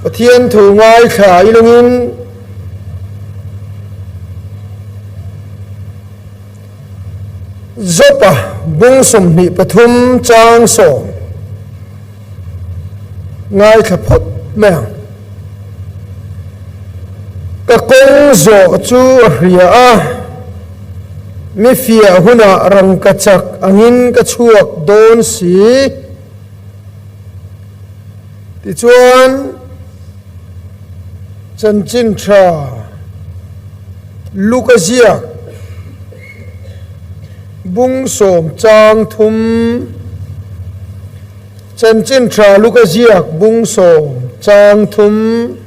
Pathian thu ngaithla i lungin Jopa bung 23 chang 10 ngaithla phawt mai ang. Ka kawng zawh chu a hria a, mi fiah hunah rangkachak angin ka chhuak dawn si. Tichuan, chanchin tha Luka ziak bung 10 chang 3, chanchin tha Luka ziak bung 10 chang 3,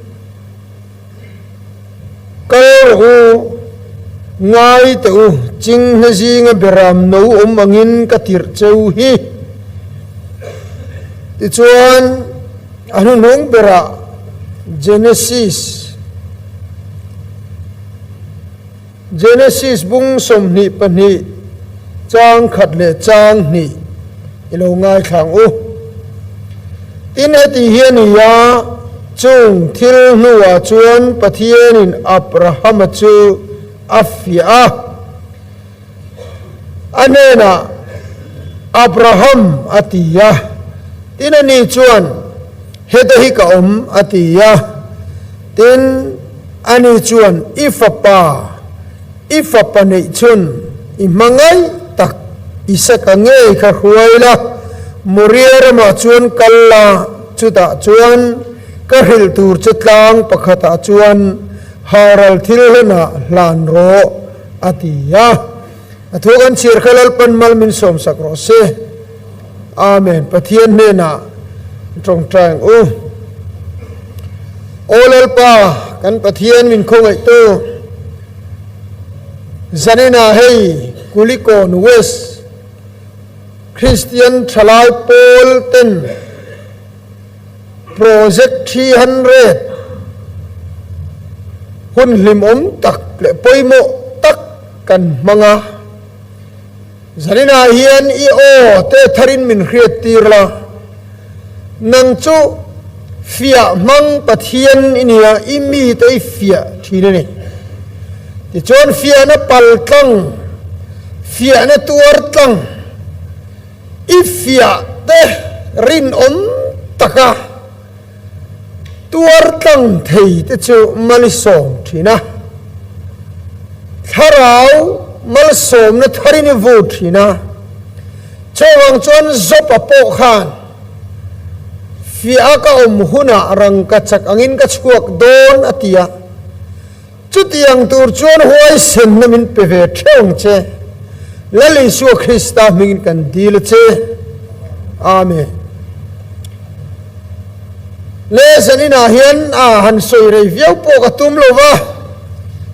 Kal rawh u, ngai teh u, chinghne zinga beram no awm angin ka tirh cheu hi. Tichuan, a hnuhnung berah Genesis, Genesis bung 22 chang 1 leh chang 2 i lo ngaithla ang u. Tin, heti hi a ni a, chung thil hnuah chuan Pathianin Abrahama chu a fiah a, a hnenah, Abraham, a ti a. Tin, ani chuan, Heta hi ka awm, a ti a. Tin, ani chuan, I fapa, i fapa neih chhun i hma ngai tak Isaka ngei kha hruai la, Moria ramah chuan kal la, chutah chuan ka hrilh tur che tlang pakhatah chuan Haral thil hlanah hlan rawh, a ti a. A thu kan chhiar kha Lalpan mal min sawmsak rawh se. Amen. Pathian hnenah tawngtai ang u. Aw Lalpa, kan Pathian min khawngaihtu, zaninah hei Kulikawn West Kristian Thalai Pawl ten Project 300 hun hlimawm tak leh pawimawh tak kan hmang a. Zaninah hian i aw te tharin min hriat tir la, nang chu fiah hmang Pathian i nia, i mite i fiah thin a ni. Tichuan fiahna pal tlang, fiahna tuar tlang, i fiah te rinawm taka tuar tlang thei te chu mal i sawm thin a, thlarau malsawmna tharin i vur thin a, chuvang chuan Jopa pawh khan fiah a ka awm hunah rangka chak angin ka chhuak dawn a ti a, chutiang tur chuan huaisenna min pe ve theuh ang che, Lal Isua Krista hmingin kan dil a che. Amen. Le zaninah hian a han sawi rei viau pawh ka tum lo va,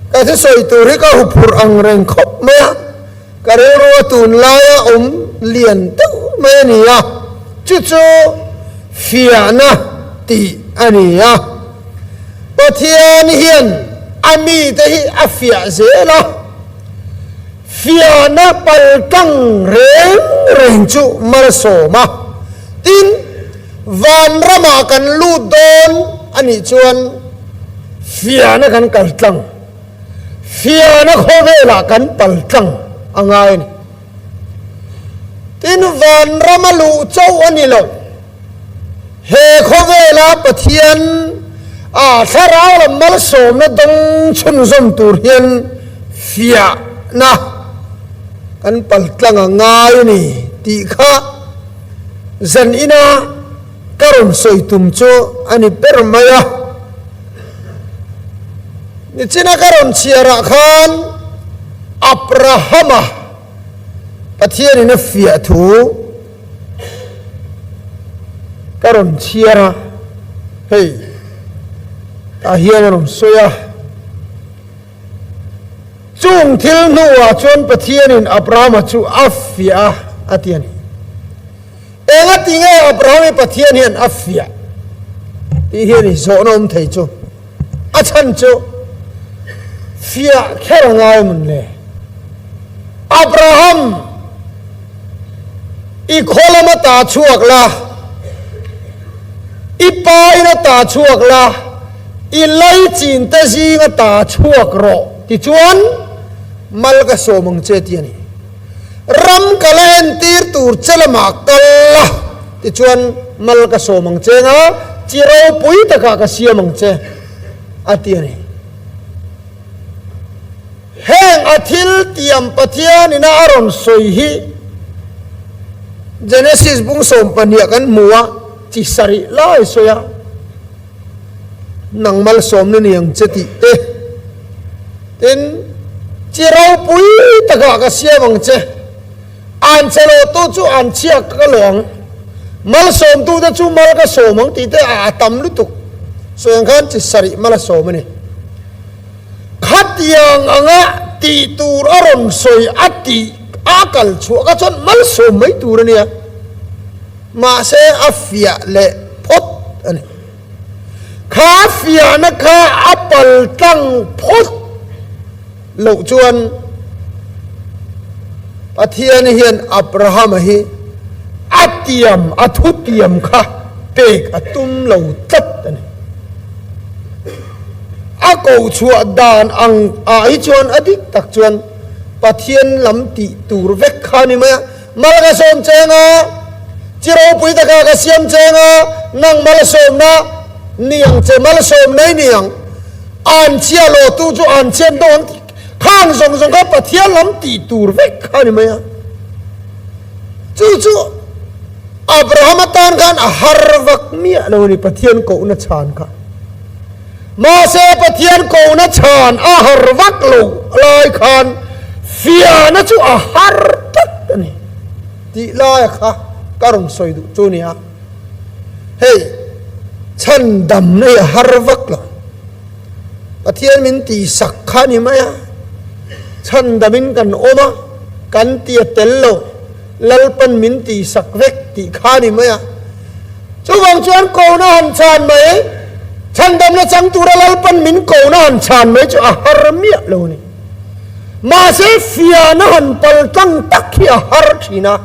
ka thusawi tur hi ka huphurh ang reng khawp mai a, ka rilru a tunlaia awm lian deuh mai a ni a, chu chu fiahna tih a ni a. Pathian hian a mite hi a fiah zel a, fiahna paltlang reng reng chu malsawm a, tin, Vanramah kan lut dawn a nih chuan fiahna kan kal tlang, fiahna khawvelah kan pal tlang a ngai a ni. Tin, vanrama luh chauh a ni lo, he khawvela Pathian a thlarau lam malsawmna dawng chhunzawm tur hian fiahna kan pal tlang a ngai a ni tih kha Zan ina ka rawn sawi tum chu a ni ber mai a. Nichina ka rawn chhiarah khan Abrahama Pathianin a fiah thu ka rawn chhiar a, hei tah hian a rawn sawi a. Chung thil hnuah chuan Pathianin Abrahama chu a fiah a, a ti a ni. Engati nge Abraham hi Pathian hian a fiah tih hi a ni zawhna awm thei chu. A chhan chu fiah kher a ngai mawn le. Abraham, i khaw lama ta chhuak la. I pa in ata chhuak la, i laichin te zing ata chhuak rawh, tichuan mal ka sawm ang che ti a ni. Ram ka la entir tur che lamah kal la, tichuan mal ka sawm ang che nga, chi ropui takah ka siam ang che, a ti a ni. Heng a thil tiam Pathian ina a rawn sawi hi Genesis bung 12 ah kan hmu a, chi sarih lai sawi a, Nang malsawmna ni ang che tih te, tin, chi ropui takah ka siam ang che, an che lawhtu chu an chhiak ka lawh ang, malsawmtute chu mal ka sawm ang tih te a tam lutuk sawi ang khan chi sarih mal a sawm a ni. Khatiang anga tih tur a rawn sawi a tih a kal chhuah kha chuan malsawm mai tur a nia. Mahse a fiah leh phawt a ni. Kha fiahna kha a pal tlang phawt loh chuan Pathian hian Abrahama hi a tiam a thutiam kha pek a tum lo tlat a ni. A koh chhuah dan ang ah hi chuan a dik tak chuan Pathian lam tih tur vek kha a ni mai a, Mal ka sawm cheng a, chi ropui taka ka siam cheng a, nang malsawmna ni ang che, malsawmna i ni ang, an chhia lawtu chu an chhiat dawn ang tih khang zawng zawng kha Pathian lam tih tur vek kha a ni mai a. Chu chu Abraham atan khan a har vak miah lo a ni Pathian kohna chhan kha. Mahse Pathian kohna chhan a har vak lo lai khan fiahna chu a har tlat a ni tih laia kha ka rawn sawi duh chu a ni a. Hei chhan damna hi a har vak lo. Pathian min tihsak kha a ni mai a, chhan damin kan awm a, kan ti a tel lo, Lalpan min tihsak vek tih kha a ni mai a. Chuvang chuan kona han chhan mai, chhandamna chang tura Lalpan min kona han chhan mai chu a har miah lo a ni. Mahse fiahna han pal tlang tak hi a har thin a,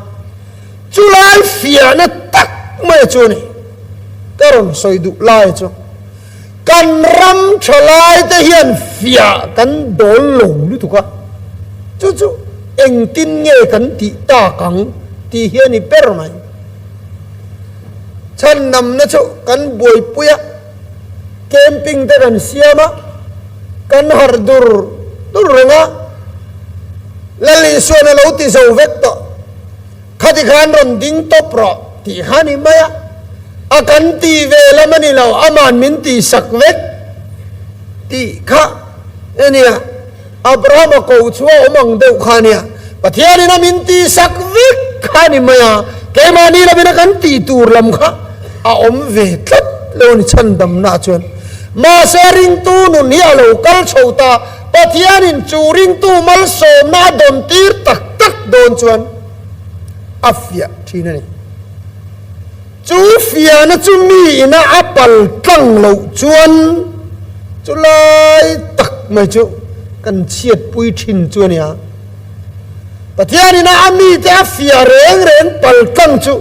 chulai fiahna tak mai chu a ni ka rawn sawi duh lai chu. Kan ram thalai te hian fiah kan dawl lo lutuk a, chu chu engtin nge kan tih tak ang tih hi a ni ber mai. Chhandamna chu kan buaipui a, camping te kan siam a, kan harh dur dur reng a, Lal Isuan a lo ti zo vek tawh. Khati khan rawn ding tawp rawh tih kha ni mai a, a kan tih ve lam a ni lo, aman min tihsak vek tih kha a nia. Abrahama ko chu a awm ang deuh kha a nia, Pathianin a min tihsak vek kha a ni mai a, keimahni lamina kan tih tur lam kha a awm ve tlat lo a ni chhandamnaah chuan. Mahse ringtu nun hi a lo kal chho ta, Pathianin chu ringtu malsawmna a dawn tir tak tak dawn chuan a fiah thin a ni. Chu fiahna chu mi ina a pal tlang loh chuan chu lai tak mai chu kan chhiatpui thin chu a nia. Pathian ina a mite a fiah reng reng pal tlang chu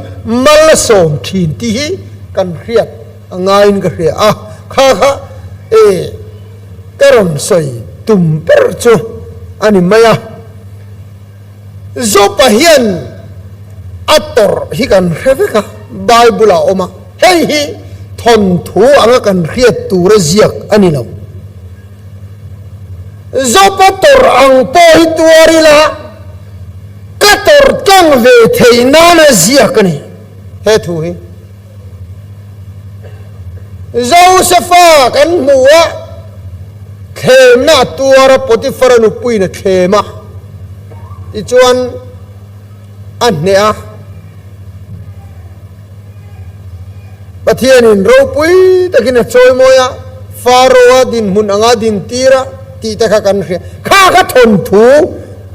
mal a sawm thin tih hi kan hriat a ngaiin ka hria a, kha kha e ka rawn sawi tum ber chu a ni mai a. Jopa hian a tawrh hi kan hre vek a, Bible ah a awm a, hei hi thawnthu anga kan hriat tura ziak a ni lo. Jopa tawrh ang pawh hi tuar ila ka tawrh tlang ve theih nana ziak a ni he thu hi. Josefa kan hmu a, thlemna a tuar a, Potifara nupuiin a thlem a, tichuan a hneh a. Pathianin ropui takin a chawimawi a, Pharaoh-a dinhmun anga dintir a tih te kha kan hria. Kha kha thawnthu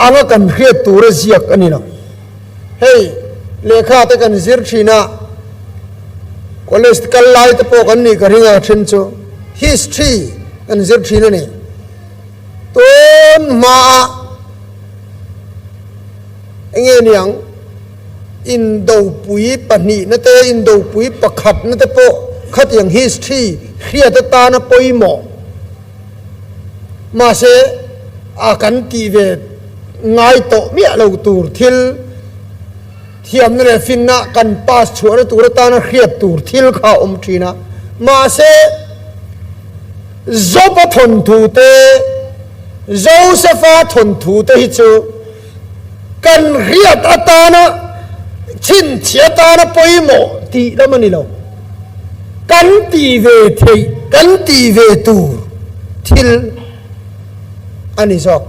anga kan hriat tura ziak a ni lo. Hei lehkha te kan zir thin a, college kal lai te pawh kan nih ka ring a then chu history kan zir thin a ni. Tun hmaa enge niang indopui pahnihna te indopui pakhatna te pawh. khatiang history hriat atana pawimawh mahse a kan tih ve ngai tawh miah lo tur thil thiamna leh finna kan pass chhuahna tur atana hriat tur thil kha a awm thin a. Mahse Job-a thawnthu te, Joseph-a thawnthu te hi chu kan hriat atana chhinchhiah atana pawimawh tih lam a ni lo. Kan tih ve theih, kan tih ve tur thil a ni zawk.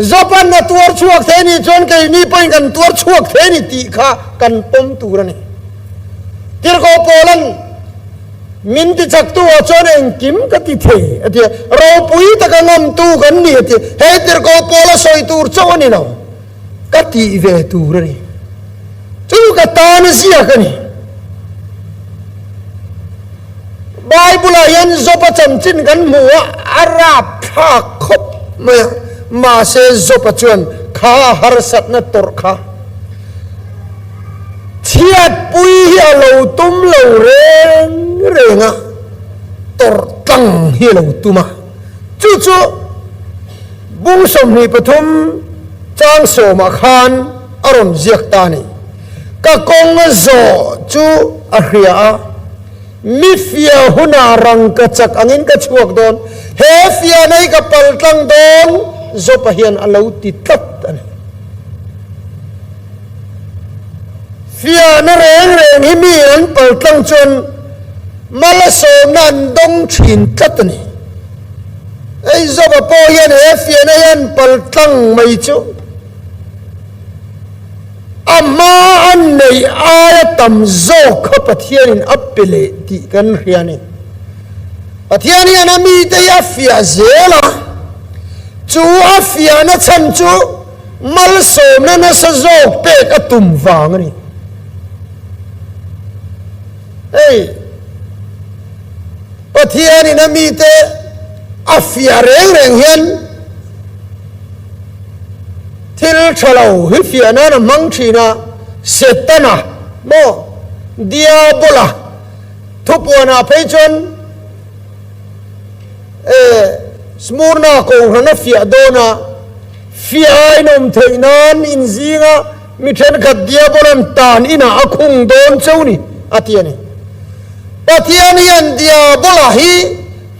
Job-a'n a tuar chhuak thei a nih chuan keini pawhin kan tuar chhuak thei a ni tih kha kan pawm tur a ni. Tirhkoh Paula'n Min tichaktu ah chuan engkim ka ti thei a ti a, ropui taka ngamtu kan ni a ti a, hei Tirhkoh Paula sawi tur chauh a ni lo, ka tih ve tur a ni. Chu ka tan a ziak a ni. Bible-ah hian Job-a chanchin kan hmu a, a rapthlak khawp mai a, mahse Job-a chuan kha harsatna tawrh kha chhiatpui hi a lo tum lo reng reng a, tawrh tlang hi a lo tum a. Chu chu bung 23 chang sawmah khan a rawn ziak ta a ni. Ka kawng a zawh chu a hria a, mi fia hunah rangka chak angin ka chhuak dawn, he fiahna hi ka pal tlang dawn, Jopa hian a lo ti tlat a ni. Fiahna reng reng hi mi an pal tlang chuan malsawmna an dawng thin tlat a ni. Hei Jopa pawh hian he fiahna hian pal tlang mai chu. A hma an neih aia tam zawk kha Pathianin a pe leh tih kan hria a ni. Pathian hian a mite hi a fiah zel a, chu a fiahna chhan chu malsawmna nasa zawk pek a tum vang a ni. Hei, Pathianin a mite a fiah reng reng hian, Thil tha lo hi fiah nan a hmang thin a, Setana maw Diabola thupuanah phei chuan e Smurna kohhran a fiah dawn a, fiah a inawm theih nan inzinga mi thenkhat Diabola'n tan inah a khung dawn cheu ni a ti a ni. Pathian hian Diabola hi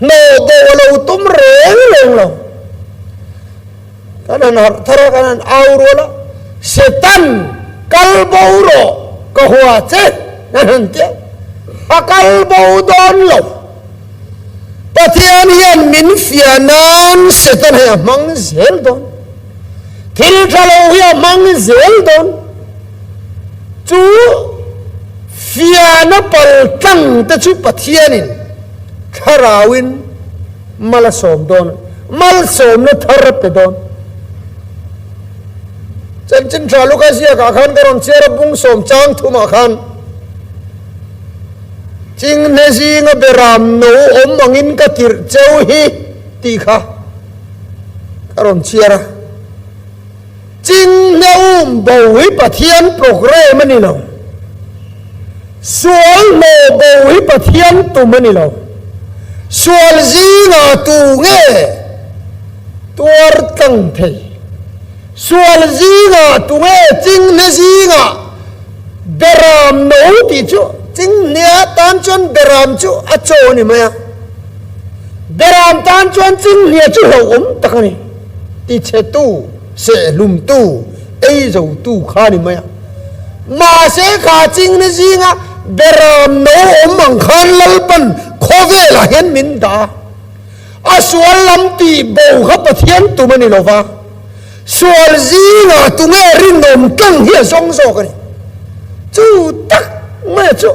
hnawh bo a lo tum reng reng lo. Kan han harh thar a, kan han au rual a, Setan, kal bo rawh, ka hua che, kan han ti a, a kal bo dawn lo. Pathian hian min fiah nan Setan hi a hmang zel dawn. Thil tha lo hi a hmang zel dawn. Chu fiahna pal tlang te chu Pathianin thlarauin Mal a sawm dawn a, malsawmna thar a pe dawn. Chanchin tha Luka ziakah khan ka rawn chhiar a, bung sawm chang thumah khan, Chinghne zinga beram no awm angin ka tirh cheu hi tih kha ka rawn chhiar a. Chinghne um bo hi Pathian programme a ni lo. Sual hnawh bo hi Pathian tum a ni lo. Sual zingah tu nge tuar tlang thei? Sual zingah tu nge chinghne zingah beram no tih chu chinghne tan chuan beram chu a chaw a ni mai a. Beram tan chuan chinghne chu hlauhawm tak a ni. Tichhetu, sehlumtu, eizotu kha ni mai a. Mahse kha chingna zinga beram no awm ang khan Lalpan khawvelah hian min dah a. A sual lam tih bo kha Pathian tum a ni lo va, sual zingah tunge rinawm tlang hi a zawng zawk a ni. Chu tak mai chu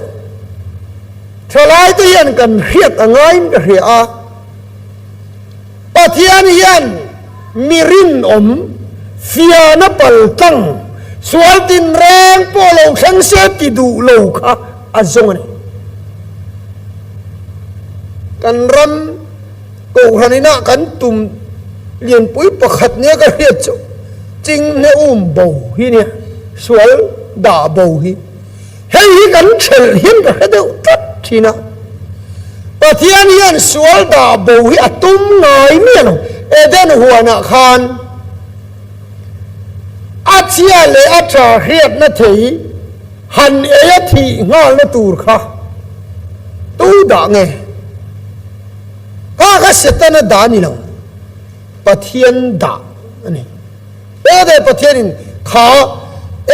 thalaite hian kan hriat a ngaiin ka hria a. Pathian hian mi rinawm, fiahna paltlang, sual tinreng pawh lo thleng se ti duh lo kha a zawng a ni. Kan ram Kohhran inah kan tum lianpui pakhat nia ka hriat chu Chinghne um bo hi nia, sual dah bo hi. Hei hi kan thelh hian ka hre deuh tlat. thin a. Pathian hian sual dah bo hi a tum ngai miah lo. Eden huanah khan a chhia leh a tha hriatna thei han ei a thih nghalna tur kha tu dah nge? Kha kha Setana dah a ni lo, Pathian dah a ni. He Pathianin kha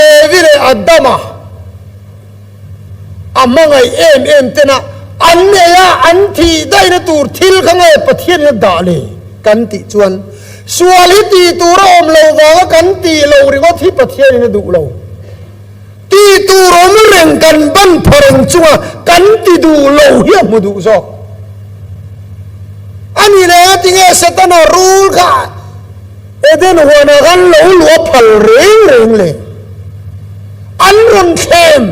Evi leh Adama a hmangaih em em tena an nei a, an thih daihna tur thil kha nge Pathianin a dah le kan tih chuan sual hi tih tur a awm lo vanga kan tih loh ringawt hi Pathianin a duh lo. Tih tur awm reng kan ban pha reng chunga kan ti duh lo hi a hmu duh zawk. A ni leh a tinge Setana rul kha Eden huanah khan lo luah phal reng reng le. An rawn thlem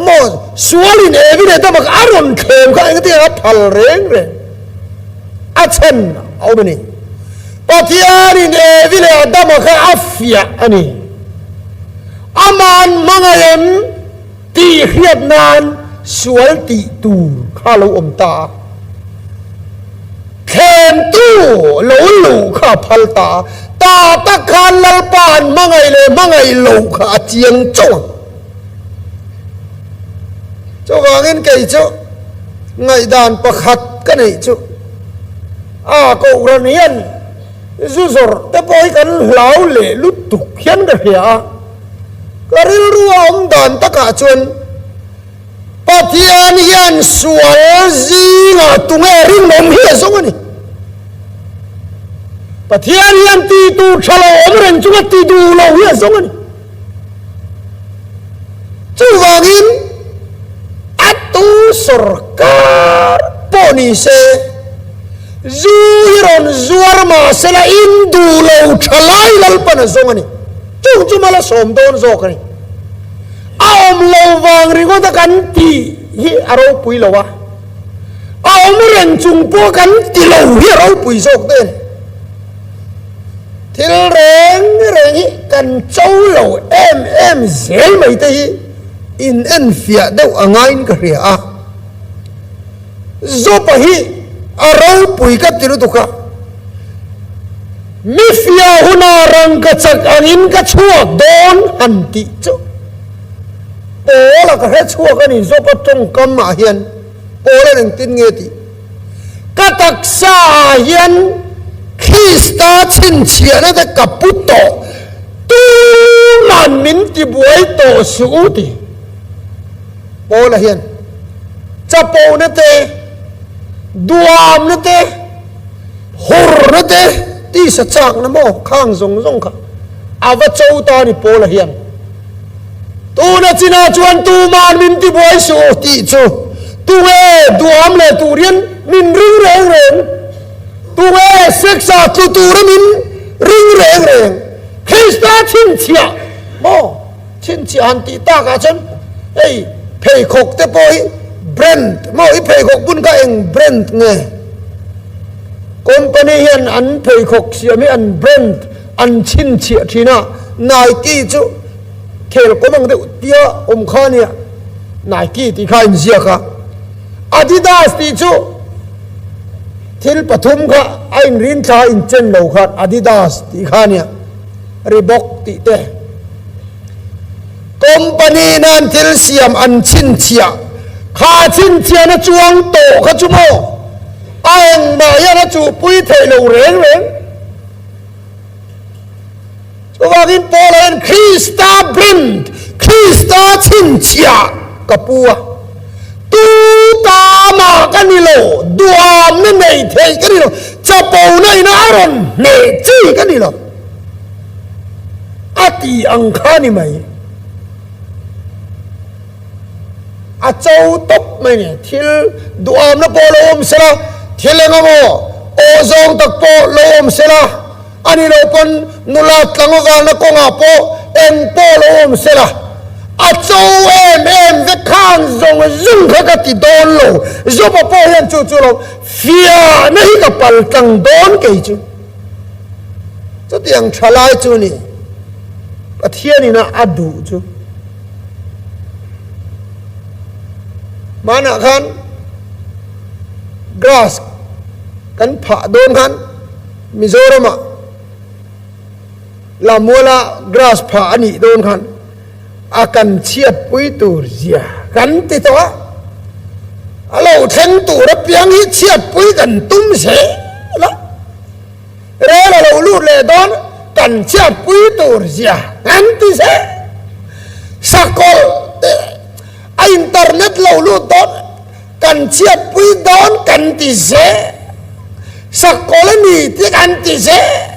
maw sualin Evi leh Adama kha a rawn thlem kha engtin a phal reng reng a chhan a awm a ni. Pathianin Evi leh Adama kha a fiah a ni. Aman hmangaih em tih hriat nan sual tih tur kha lo awm ta a, thlemtu lo luh kha a phal ta a, ta tak khan Lalpa an hmangaih leh hmangaih loh kha a chiang chauh ang. Chuvangin kei chu ngaihdan pakhat ka neih chu a Kohhran hian Zu zawrh te pawh hi kan hlau leh lutuk hian ka hria a, ka rilru a awm dan takah chuan Pathian hian sual zingah tunge rinawm hi a zawng a ni. Pathian hian ti tur tha lo awm reng chunga ti duh lo hi a zawng a ni. Chuvangin a tu sawrkar pawh ni se, zu hi rawn zuar mah se la in duh lo tha lai Lalpan a zawng a ni. Chung chu mala sawm dawn zawk a ni. A awm lo vang ringawt a kan tih hi a ropui lo a, a awm reng chung pawh kan ti lo hi a ropui zawk daih a ni. Thil reng reng hi kan cho lo em em zel mai te hi in enfiah deuh a ngaiin ka hria a. Zopa hi a ropui ka ti lutuk a, mi fiah huna rangka chak angin ka chhuak dawn han tih chu Paula ka hre chhuak a ni Zopa tawngkam ah hian Paula'n engtin nge tih? Ka taksa ah hian Krista chhinchhiahna te ka pu tawh, tuman min tibuai tawh suh u ti. Paula hian chapona te, duamna te, hurna te, tisa chakna maw khang zawng zawng kha a va cho ta a ni Paula hian. Tuna chinah chuan tuman min tibuai suh u tih chu tunge duham leh tur hian min ring reng reng, tunge sex ah tlu tura min ring reng reng, Krista chhinchhiah maw chhinchhiah han tih takah chuan hei pheikhawk te pawh hi brand maw i pheikhawk bun kha eng brand nge? Company hian an pheikhawk siam hi an brand an chhinchhiah thin a, Nike chu khel kawm ang deuh tia awm kha ania, Nike tih kha a inziak a, Adidas tih chu thil pathum kha a inrin thla a inchen lo khan Adidas tih kha ania, Reebok tih te. Company nan thil siam an chhinchhiah kha chhinchhiahna chuang tawh kha chu maw a engmah hian a chuhpui theih lo reng reng. Chuvangin Paula hian Krista brand, Krista chhinchhiah ka pu a, tu ta mah ka ni lo, duhamna nei thei ka ni lo, chapona ina a rawn hneh chi ka ni lo a ti ang kha ni mai. A cho tawp mai ni. Thil duhamna pawh lo awm sela, thil eng emaw aw zawng tak pawh lo awm sela, A ni lo pawn nula tlangvalna kawngah pawh eng pawh lo awm se la, a cho em em vek khan zawng zawng kha ka ti dawn lo. Joba pawh hian chu chu lo fiahna hi ka pal tlang dawn kei chu. Chutiang tha lai chu ni Pathianin a a duh chu. Hmanah khan. Grass kan phah dawn khan Mizoramah Lamuala grass phah a nih dawn khan a kan chhiatpui tur zia kan ti tawh a, a lo thleng tur apiang hi chhiatpui kan tum zel a, rel a lo lut leh dawn kan chhiatpui tur zia kan ti zel, sakawlh te a internet lo lut dawn kan chhiatpui dawn kan ti zel, sakawlh a ni tih kan ti zel,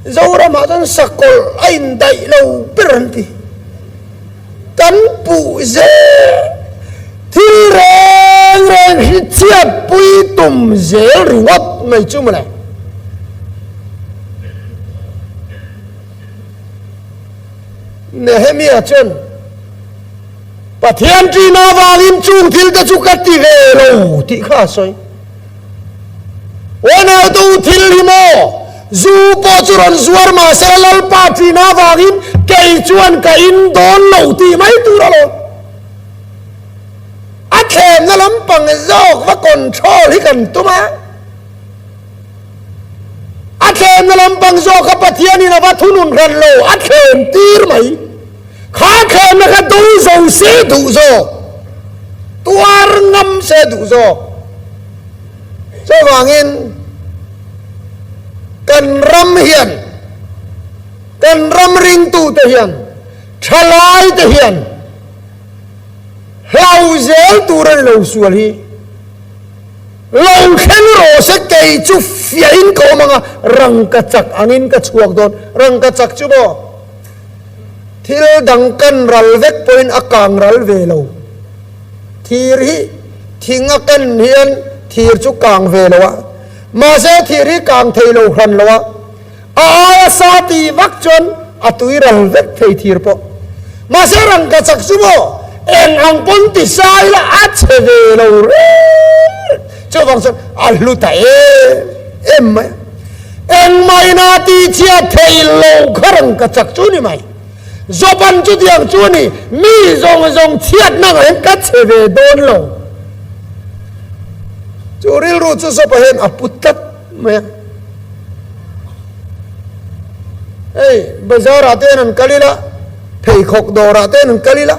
Zoramah chuan sakawlh a indaih lo ber an ti. Kan puh zel, thil reng reng hi chhiatpui tum zel ringawt mai chu mawle. Nehemia chuan Pathian ṭihna avangin chung thil te chu ka ti ve lo tih kha a sawi. Unautu thil hi maw? Zu pawh chu rawn zuar mah se Lalpa ṭihna avangin kei chuan ka in dawn lo tih mai tur alawm. A thlemna lampang zawk va control hi kan tum a. A thlemna lampang zawk kha Pathianin a va thunun hran lo, a thlem tir mai. Kha thlemna kha do zo se duh zawk, tuar ngam se duh zawk. Chuvangin kan ram hian, kan ram ringtute hian, thalaite hian hlau zel tur a ni lo sual hi. Lo thleng rawh se kei chu fiahin ka awm ang a, rangkachak angin ka chhuak dawn. Rangkachak chu maw? Thil dang kan ral vek pawhin a kang ral ve lo. Thir hi thing a ken hian thir chu kang ve lo a, mahse thir hi kang thei lo hran lo a, a aia sa tih vak chuan a tui ral vek thei thir pawh. Mahse rangkachak chu maw eng ang pawn ti sa ila a chhe ve lo reng. Chuvang chuan a hlu ta em em mai a. Engmah ina tihchhiat thei lo kha rangkachak chu ni mai. Zawpan chutiang chu a ni, mi zawng zawng chhiatna ngah hian ka chhe ve dawn lo. Chu rilru chu Zawpa hian a pu tlat mai a. Hei, bazar ah te hian an kal ila, pheikhawk dawr ah te hian an kal ila,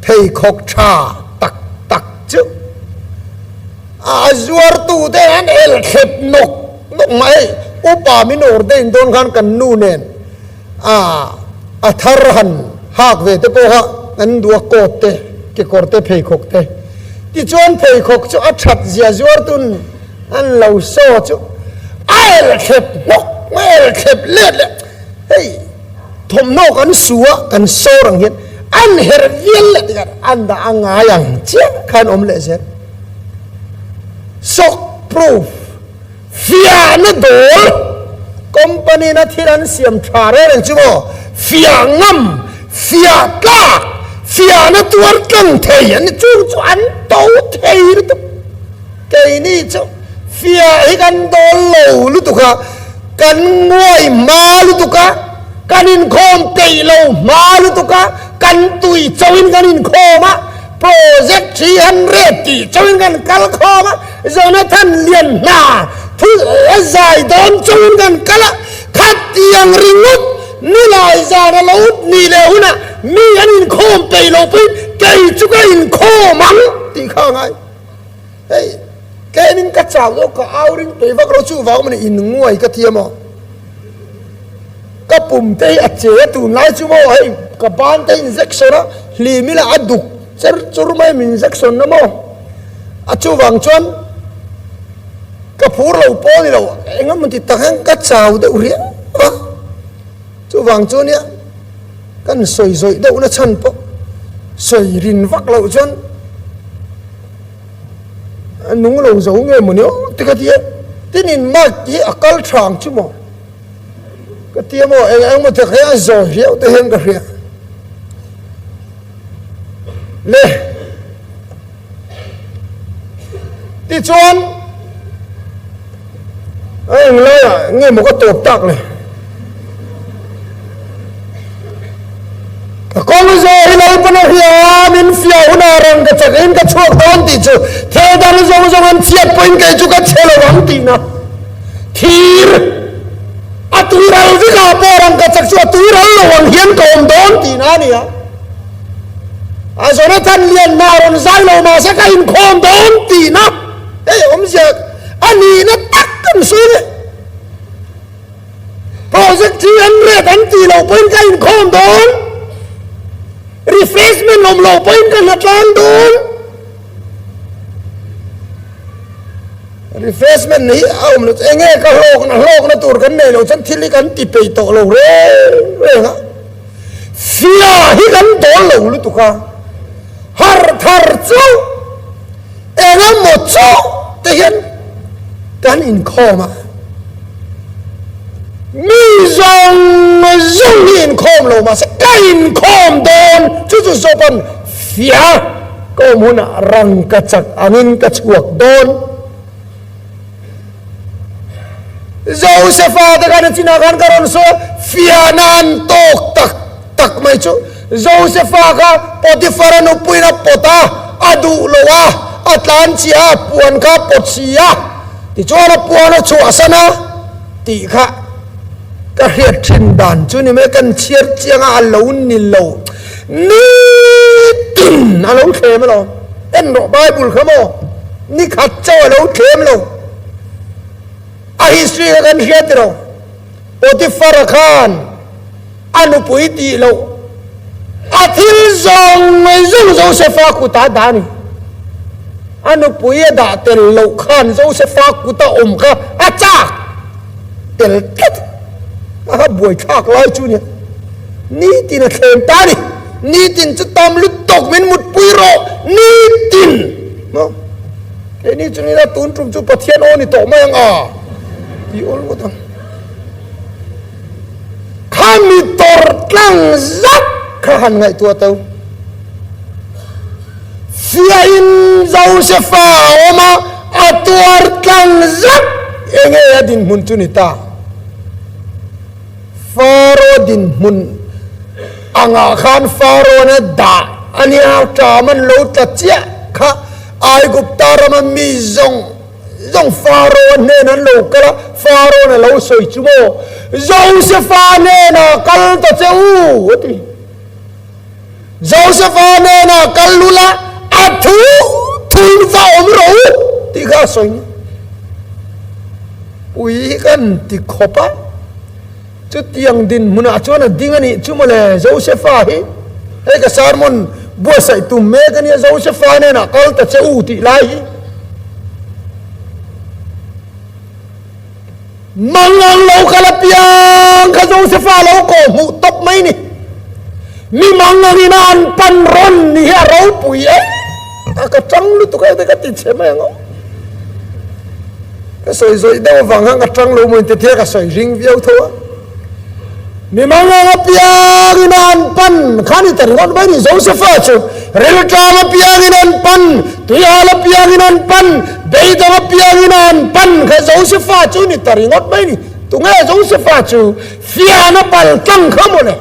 pheikhawk tha tak tak chu A zuartute an el thlep nawk nawk mai. Upa min ordain dawn khan kan nu nen a a thar han hak ve te pawh kha an duh a, coat te, kekawr te, pheikhawk te. Tichuan pheikhawk chu a that zia zuartun an lo saw chu a el thlep nawk mai, a el thlep let leh. Hei thawmhnaw kan su a, kan sawr ang hian an herh vial leh tikah an dah a ngai ang chiah khan awm leh zel. Shock proof, fiahna dawl, company na thil an siam tha reng reng chu maw, fiah ngam, fiah tlak, fiahna tuar tlang thei an ni, chung chu an to thei lutuk. Keini chu fiah hi kan dawl lo lutuk a, kan nguai hma lutuk a, kan inkhawm peih lo hma lutuk a, kan tui chauhin kan inkhawm a, Project 300 tih chauhin kan kal khawm a, Jonathan lian hna thu a zai dawn chauhin kan kal a, khatiang ringawt nilai zan a lo nih leh hunah mi an inkhawm peih loh pawhin kei chu ka inkhawm ang tih kha a ngai. Hei tlemin ka chau deuh ka au ring peih vak lo chuvang mawni in nguai ka thiam aw. Ka pum te hi a che a tunlai chu maw hei ka ban te injection a hlim ila a duk cher chur mai min injection na maw a chuvang chuan ka phur lo pawh ni lo eng emaw ti tak hian ka chau deuh riau a chuvang chu nia kan sawi zawih deuh na chhan pawh sawi rin vak loh chuan A nung lo zo nge mawni aw ti ka ti a, tin in mic hi a kal tha ang chu maw ka ti a maw eng eng maw tak hian a zawi riau te hian ka hria le tichuan a eng laiah nge maw ka tawp tak le. Ka kawng zawh hi Lalpan a hria, min fiah hunah rang ka. chak in ka chhuak dawn tih chu thil dang zawng zawng an chhiat pawhin kei chu ka chhe lo ang tihna thir a tuiral vek ah pawh rangkachak chu a tuiral lo ang hian ka awm dawn tihna a ni a. A Jonathan lian hna rawn zai lo mahse ka inkhawm dawn tihna hei awmzia a nihna tak kan sawi leh. Project 300 an tih loh pawhin ka inkhawm dawn, refreshment awm loh pawhin ka hnatlang dawn. Refreshment hi a awm lo eng nge ka hlawkna hlawkna tur kan nei lo chuan thil hi kan ti peih tawh lo reng reng a. Fia hi kan dawl lo lutuk a, harh thar chauh eng emaw chauh te hian kan inkhawm a, mi zawng zawng hi inkhawm lo mahse ka inkhawm dawn chu chu zawk an fia ka awm hunah rangkachak angin ka chhuak dawn. Josefa te khan a chinah khan ka rawn sawi a, fiahna an tawk tak tak mai chu Josefa kha Potiphar-a nupuiin a pawt a, a duh lo a, a tlan chiah a, puan kha a pawt si a, tichuan a puan a chhuahsan a tih kha ka hriat thin dan chu ni mai, kan chhiar chiang a, a lo ni lo, nitin a lo thlem alawm, en rawh Bible kha maw, nikhat chauh a lo thlem lo. A history kha kan hria tiraw? Potiphar-a khan a nupui tih loh a thil zawng zawng Josefa kutah a dah a ni. A nupui a dah tel loh khan Josefa kuta awm kha a chak tel tlat a. A buaithlak lai chu nia. Nitin a thlem ta a ni. Nitin chu tam lutuk min mutpui rawh. Nitin! Keini chu nila tun tum chu Pathian aw ni tawh mai ang a ti awl ngawt ang. Kha mi tawr tlang zat kha han ngaihtuah teu. Fiahin Josefa a awm a, a tuar tlang zat enge a dinhmun chu ni ta. Faro dinhmun angah khan Farawn a dah a nia, ṭam an lo tla chiah kha Aigupta rama mi zawng zawng Farawn hnen an lo kal a, Farawn a lo sawi chu maw, Josefa hnenah kal ta che u, a ti. Josefa hnenah kal lul a, a thu thuin va awm rawh u, tih kha a sawi ni. Pui hi kan ti khawp a, chutiang dinhmunah chuan a ding a nih chu mawle Josefa hi. Hei ka sermon buatsaih tum mek a nia, Josefa hnenah kal ta che u tih lai hi. Mangang lo kal apiang kha Josefa lo kawh hmuh tawp mai ni. Mi mangangin a an pan rawn ni hi a ropui em a, ka tang lutuk a, ka ti chhe mai ang aw. Ka sawi zawih deuh avang khan ka tang lo maw inti thia ka sawi ring viau tho a. Mi mangang apiangin a an pan kha ni ta ringawt mai ni. Josefa chu rilṭam apiangin an pan, tuihal apiangin an pan, beidawng apiangin a an pan kha Josefa chu ni ta ringawt mai ni. Tunge Josefa chu fiahna pal tlang kha maw le?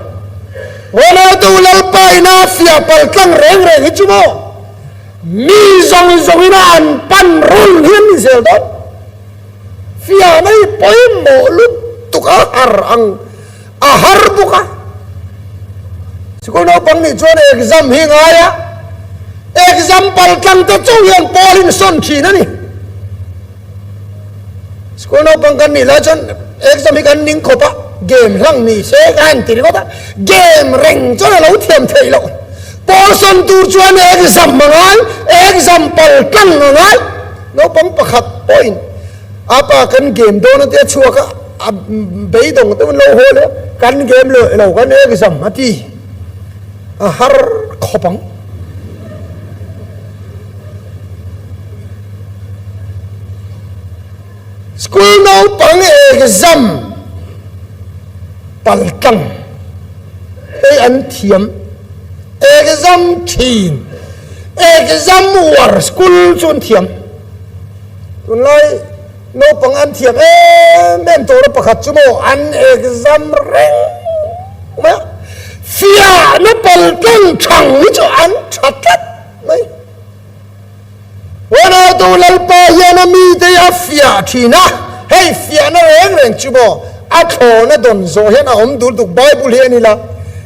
Ronaldo Lalpa ina fiah pal tlang reng reng hi chu maw? Mi zawng zawngin a an pan run hi an ni zel dawn. Fiahna hi pawimawh lutuk a har ang a har bawk a. Sikul naupang nih chuan exam hi ngai a, exam paltlang te chauh hian pawl in sawn thin a ni. Sikul naupang kan nih lai chuan exam hi kan ning khawp a, game hlang ni se ka han ti ringawt a, game reng chuan a lo thiam theih loh. Pawl sawn tur chuan exam a ngai, exam paltlang a ngai. Naupang pakhat pawhin a pa kan game dawn a tia chhuak a, a beidawng deuhin lo haw leh a, kan game leh lo kan exam a ti, a har khawp ang. School naupang exam paltlang hei an thiam exam thin. Exam war school chu an thiam. Tunlai naupang an thiam em em tur a pakhat chu maw an exam reng mai a, fiahna paltlang thang hi chu an tha tlat mai. Unautu Lalpa hian a mite hi a fiah thin a, hei fiahna reng reng chu maw a thlawna dawn zawh hian a awm dul tuk Bible hi a ni la.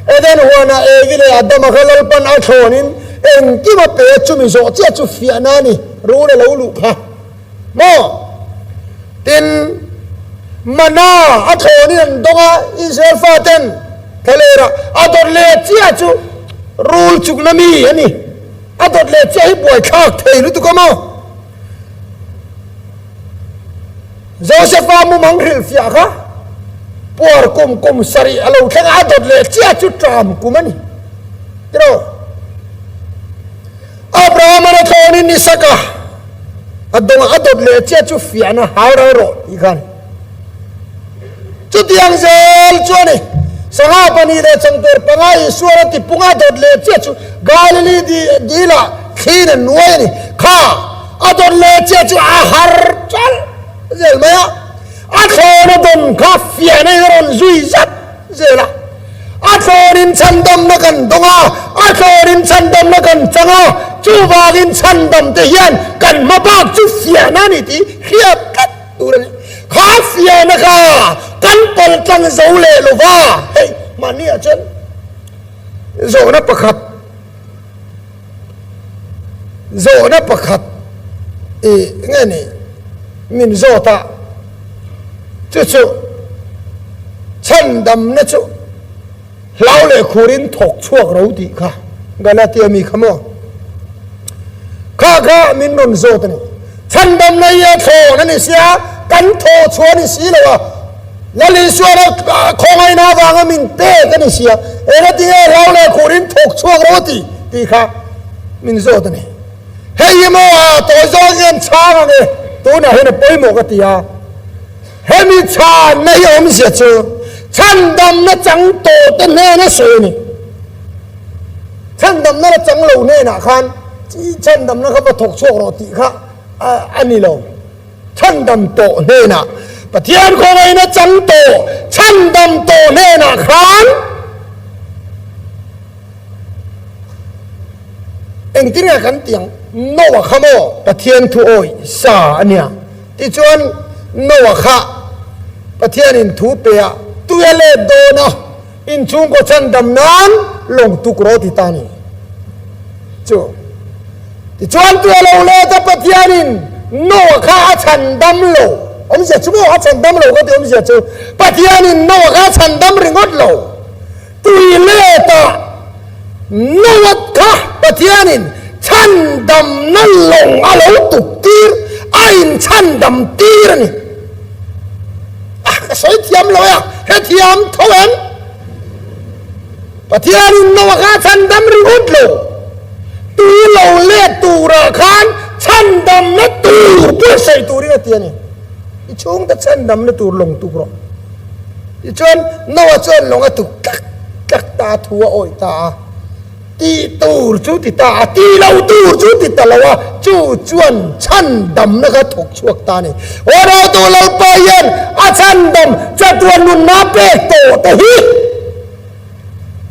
Eden huanah Evi leh Adama kha Lalpan a thlawnin engkim a pe a, chumi zawh chiah chu fiahna a ni, rul a lo luh kha maw? Tin, mana a thlawnin an dawng a, Israel faten thlalera a dawt leh chiah chu rul chukna mi a ni. A dawt leh chiah hi buaithlak thei lutuk a maw? Josefa mumang hrilhfiah kha puar kum kum sarih a lo thleng a, a dawt leh chiah chu ṭam kum a ni. Tiraw? Abraham-an a thlawnin Isaka a dawng a, a dawt leh chiah chu fiahna hau ral rawh tih kha a ni. Chutiang zel chu a ni. Sangha pahnih leh changtur panga Isuan a tipung a dawt leh chiah chu Galili dilah thliin a nuai a ni. Kha a dawt leh chiah chu a har ṭalh zel mai a, a thlawn a dawn kha fiahna in a rawn zui zat zel a. A thlawnin chhandamna kan dawng a, a thlawnin chhandamna kan chang a, chuvangin chhandamte hian kan hma bak chu fiahna a ni tih hriat tlat tur a ni. Kha fiahna kha kan pal tlang zo leh lo va, hei mahni ah chuan zawhna pakhat zawhna pakhat i nge ni min zawt a, chu chu chhandamna chu hlau leh khurin thawk chhuak ro tih kha Galatia mi kha maw? Kha kha min rawn zawt a ni. Chhandamna hi a thlawn a ni sia, kan thawh chhuah a ni si lo a. Lal Isua ro khawngaihna avanga min pek a ni sia, engatinge hlau leh khurin thawk chhuak ro ti tih kha min zawt a ni. Hei hi maw a tawi zawng hian chhang ang e, tunah hian a pawimawh ka ti a. Hemi chhanna hi awmzia chu chhandamna chang tawhte hnena sawi a ni. Chhandamna la chang lo hnenah khan chhandamna kha va thawk chhuak rawh tih kha a ni lo. Chhandam tawh hnenah Pathian khawngaihna chang tawh chhandam tawh hnenah khan engtin nge kan tih ang? Noah kha maw Pathian thu awih sa a nia. Tichuan Noah kha Pathianin thu pe a tui a let dawn a. Inchhungkaw chhandam nan lawng tuk rawh ti ta ni chu. Tichuan tu a lo let a Pathianin Noah kha a chhandam lo. Awmzia chu maw a chhandam lo ka ti awmzia chu Pathianin Noah kha a chhandam ringawt lo. Tui let a Noah kha Pathianin chhandamna lawng a lo tuk tir a inchhandam tir a ni. A ka sawi thiam lo e a, hrethiam tho em? Pathianin Noah kha chhandam ringawt lo, tui lo let turah khan chhandamna tur buatsaih turin a ti a ni. I chhungte chhandamna tur lawng tuk rawh. Tichuan Noah chuan lawng a tuk tlak tlak ta a, thu a awih ta a. Tih tur chu ti ta a, tih lo tur chu ti ta lo a, chu chuan chhandamna kha thawk chhuak ta a ni. Aw Rautu Lalpa hian a chhandam chatuan nunna pek tawh te hi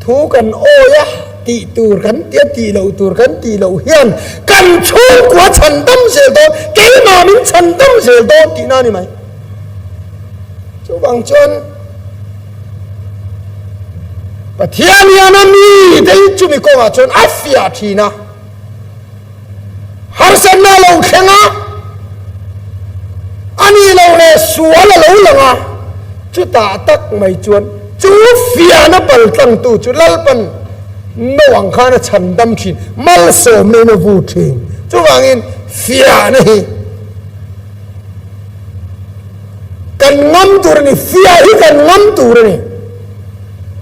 thu kan awi a, tih tur kan ti a, tih loh tur kan tih loh hian kan chhungkua chhandam zel dawn, keimah min chhandam zel dawn tihna a ni mai. Chuvang chuan. Pathian hian a mite hi chumi kawngah chuan a fiah thin a, harsatna a lo thleng a, a nih loh leh sual a lo lang a, chutah tak mai chuan chu fiahna paltlangtu chu Lalpan no ang khan a chhandam thin, malsawmna in a vu thin. Chuvangin fiahna hi. Kan ngam tur a ni, fiah hi kan ngam tur a ni.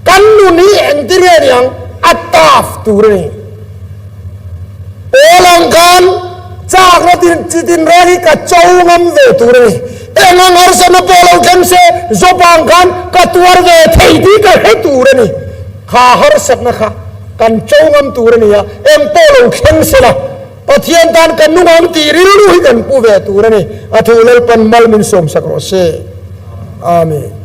Kan nun hi engtir nge ni ang? A tough tur a ni. Pawl ang khan chakna tin chi tin reng hi ka cho ngam ve tur a ni. Eng ang harsatna pawh lo thleng se, zawp ang khan ka tuar ve thei tih ka hre tur a ni. Kha harsatna kha kan cho ngam tur a ni a, eng pawh lo thleng se la, Pathian tan kan nung ang tih rilru hi kan pu ve tur a ni. A thu Lalpan mal min sawmsak rawh se. Amen.